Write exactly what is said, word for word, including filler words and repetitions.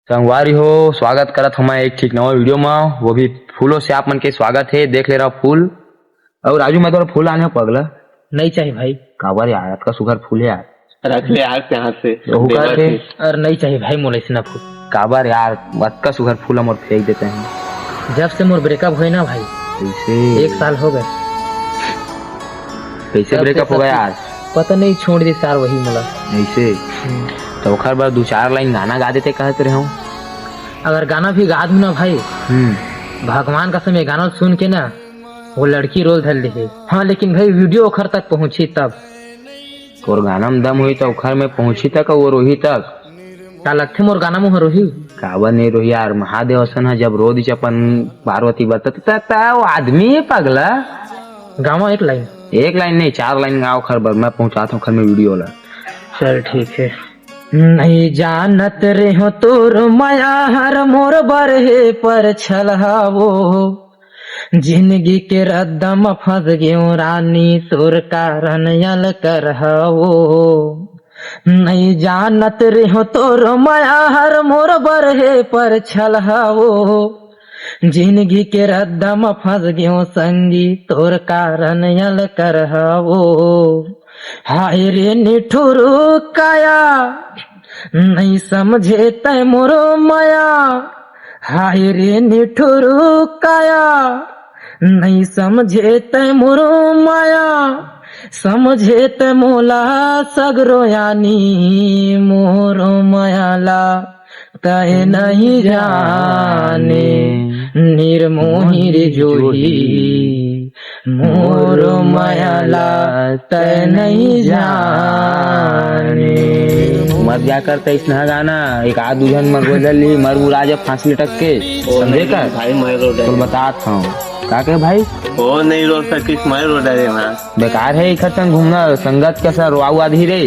संगवारी हो, स्वागत करत हूँ मैं एक ठीक नवा वीडियो में, वो भी फूलों से आप मन के स्वागत है। देख ले रहा फूल। और राजू, मैं तोला फूल लाने हूँ पगला। नहीं चाहिए भाई। काबर यार, अतका सुघर फूल है यार। रख ले यार, कहाँ से? तो हुकर बेइज्जती। और नहीं चाहिए भाई मोला इसना फूल। काबर यार, अतका सुघर फूल मोर फेंक देते हैं। जब से मोर ब्रेकअप होए ना भाई, कैसे? एक साल हो गए। कैसे तब से ब्रेकअप हो गया सब यार? पता नहीं, छोड़ दे सार वही मोला। ऐसे? हम्म। तो ओखर बर दो चार लाइन गाना गा देते कहत रहे हूँ। अगर गाना भी गा दूँ ना भाई, हम्म। भगवान कसम ये गाना सुन के ना वो लड़की रोल धर ली है। हाँ, लेकिन भाई वीडियो ओखर तक पहुँची तब। तोर गाना में दम होही त ओखर में पहुँची तक, वो रोही तक। का लगथे मोर गाना में रोही? काबर नहीं रोही यार, महादेव असन ह जब रो दिस अपन पार्वती बर त, त, त वो आदमी है पगला। गावा एक लाइन। एक लाइन नहीं, चार लाइन गाओ ओखर बर, मैं पहुँचात हूँ ओखर में वीडियो ला। चल ठीक है। नहीं जानत रेहो तोर मया हर मोर बर हे पर छलहावो। जिंदगी के रद्दा म फंस गेंव रानी, तोर कारण यल कर हवो। नई जानत रेहो तोर मया हर मोर बर हे पर छल हवो। जिंदगी के रद्दा म फंस गेंव संगी, तोर कारण यल कर हवो। हाय रे निठुर काया, नई समझे तै मोर मया। हाय रे निठुर काया, नई समझे तै मोर मया। समझे तै मोला सगरो यानी, मोर मया ला तै नहीं जाने। निर्मोही रे जोही, मोर मया ला तै नहीं जाने। मत जा कर तै इसना गाना, एक आध दू झन मर गोजल ली, मर मुरा जब फांसी लटक के, ओ समझे नहीं कर? भाई, मैं रो डरे। तो बतात हूँ। का कहे भाई? वो नहीं रो सकिस, मैं रो डरे ना। बेकार है इखर संग घूमना, संगत के सर रोआऊ आदही रे।